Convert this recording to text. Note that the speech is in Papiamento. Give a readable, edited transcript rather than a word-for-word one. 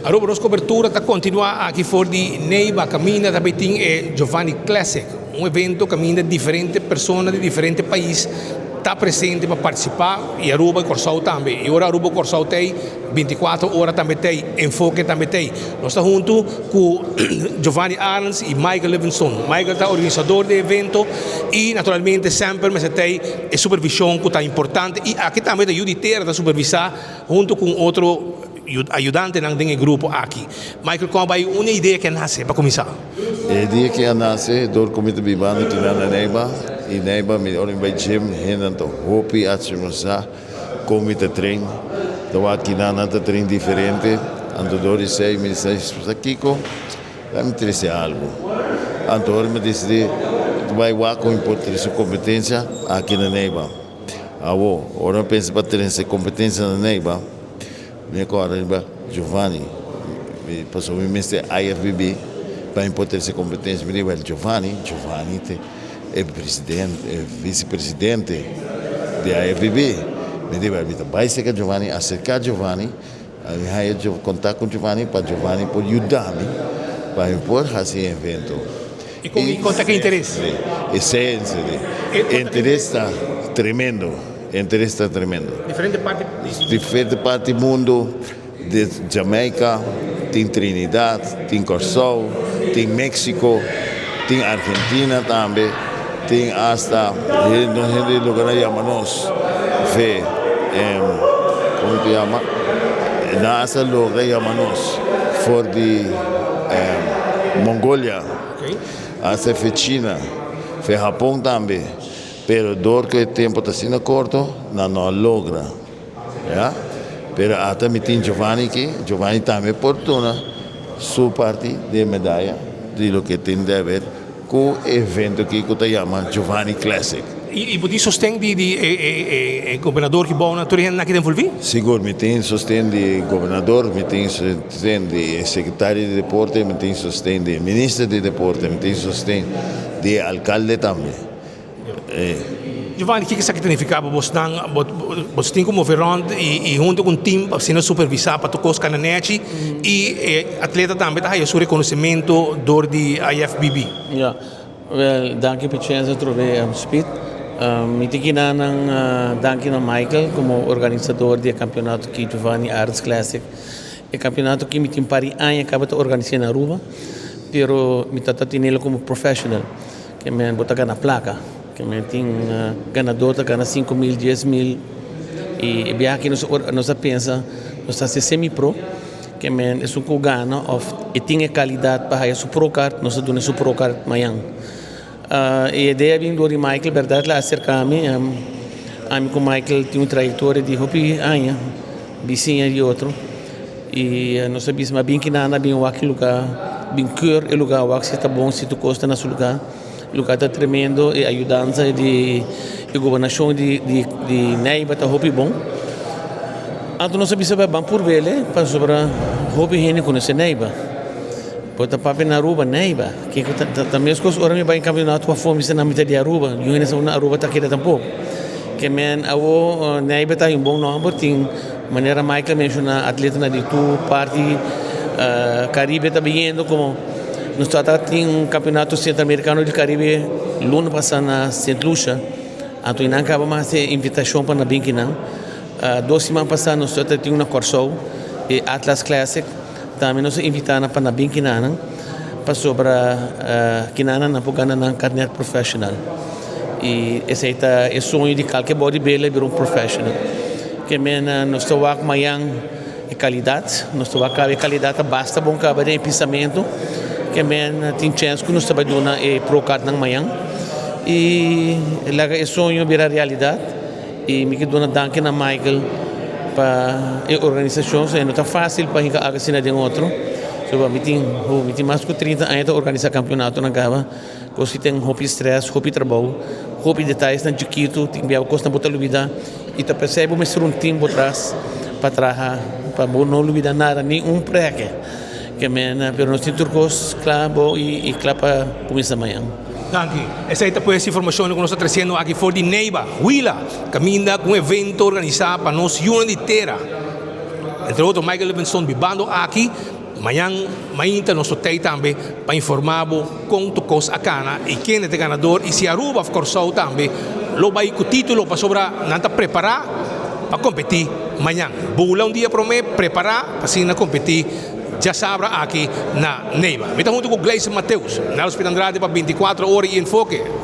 Aruba nos cobertura ta continua aki for di Neiva caminda ta bay tin e Giovanni Classic, un evento caminda diferente persona di diferente pais ta presente pa participa y Aruba y Corsou tambe. Y ora Aruba y Corsou ta ey, 24 ora tambe ta ey, Enfoke tambe ta ey. Nos ta hunto cu Giovanni Arends y Michael Livingstone. Michael ta organisador di e evento y naturalmente semper mester ta ey e supervision cu ta importante y aki tambe ta Judy Tera ta supervisa hunto cu un otro ayudantenan den e grupo aki. Michael kon a bai un idea ke a nase pa kuminsá? E idea ke a nase dor ku mi ta bibando kinan na Neiva i Neiva mi ora mi bai gym hendenan ta hopi achimunsá kon mi ta train ta wak kinan nan ta train diferente anto dor di esei mi sa sa kiko la mi trese algu anto ora mi a disidí bai wak kon mi por trese kompetensia aki na Neiva awo ora mi pensa pa trese kompetensia na Neiva. Mi a kòrda riba Giovanni, pasobra mi mester IFBB pa mi por trese kompetensia. Mi di, wèl, Giovanni, Giovanni ta e presidente, e visepresidente di IFBB. Mi di, wèl, mi ta bai serka Giovanni, aserká Giovanni, mi haña kontak ku Giovanni pa Giovanni por yuda mi pa mi por hasi e evento. I kon i kon ta ki interes? Esei, e interes ta tremendo. E interes ta tremendo. Diferente parti. Diferente parti mundu, di Jamaica, tin Trinidad, tin Kòrsou, tin Mexico, tin Argentina tambe, tin asta nos hende di loke nan yama nos fe, komo ta yama, nan asta logra yama nos for di Mongolia, asta fe China, fe Hapon tambe. Pero dor ku e tempu ta asina korto, nan no a logra. Ya. Pero ata mi tin Giovanni aki, Giovanni tambe por duna su parti di e medaya di loke tin di haber ku e evento aki ku ta yama Giovanni Classic. I bo tin sosten di di e gobernador ki bou na tur e hendenan aki ta envolvi? Sigur, mi tin sosten di e gobernador, mi tin sosten di e sekretario di deporte, mi tin sosten di e minister di deporte, mi tin sosten di e alkalde tambe. Giovanni, kiko esaki ta nifiká pa bosnan? Bo tin ku move rònt i huntu ku un tim pa asina supervisá pa tur kos kana nèchi i e atleta tambe ta haya su rekonosementu dor di IFBB. Ya, wèl danki pa e chèns atrobe Speed. Mi ta kina nan danki na Michael komo organisador di e kampionato aki Giovanni Arends Classic. E kampionato aki mi tin par di aña kaba ta organis'é na Aruba pero mi ta ta tinel komo professional. Ke men bo ta gana plaka. Ke men tin ganador ta gana 5000, 10000. I e biaha aki nos nos a pensa nos ta hasi semi pro. Ke men esun ku gana òf e tin e kalidat pa haya su pro card nos ta duna su pro card mañan. E idea bin dor di Michael bèrdat el a aserka mi. Ami ku Michael tin un trayektoria di hopi aña, bisiña di otro. I nos a bisa, ma bin kinan a bin wak e luga, bin keur e luga wak si ta bon, si tur kos ta na su luga. E luga ta tremendo, e ayudansa di e gobernashon di di Neiva ta hopi bon. Anto nos a bisa bai ban purb'el pasobra hopi hende konosé Neiva. Bo ta papia na Aruba, Neiva, kiko ta ta meskos ora mi bai kampionato afó mi bisa nan mi ta di Aruba, niun hende sa unda Aruba ta keda tampoko. Ke men awo Neiva ta un bon nòmber, tin. Manera Michael menciona atletanan di tur parti Caribe ta biniendo como nos ta tin un campeonato centroamericano di Caribe luna pasa na Sint Lucia anto nan caba mas e invitacion pa nan bin kinan. Dos siman pasa nos ta tin un na Corsou e Atlas Classic tambe nos a invita nan pa nan bin kinanan pasobra kinanan nan por gana nan carnet professional. Y esey ta e soño di calke bodybuilder bira un professional. Ke men nos ta wak mayan e calidad, nos ta wak caba e calidad ta basta bon caba den e pisamento. Ke men tin chens cu nos ta bay duna e pro card nan mayan y laga e soño bira realidad. Y mi ke duna danki na Michael pa e organisacion, e no ta facil pa hinca algo asina den otro. So mi tin, mi tin mas cu 30 aña ta organisa campeonatonan caba. Kos ki ten hopi stress, hopi trabou, hopi detayesnan chikitu, tin bia kosnan bo ta lubida i ta pesey bo mester un tim bo tras pa traha pa bo no lubida nada, ni un preke. Ke men, pero nos tin tur kos kla bo i kla pa kuminsa mañan. Danki. Esei ta pues informashonnan ku nos ta tresiendo aki for di Neiva, Huila, kaminda ku un evento organisá pa nos yunan di tera. Entre otro Michael Livingstone bibando aki. Mañan mainta nos lo tey tambe pa informa bo con tur cos a cana y kende ta e ganador y si Aruba of Corsou tambe lo bay cu titulo pasobra nan ta prepara pa competi mañan. Bula un dia prome, prepara pa asina competi djasabra aki na Neiva. Mi ta hunto cu Gleison Mateus, Nelson Andrade pa 24 ora y Enfoke.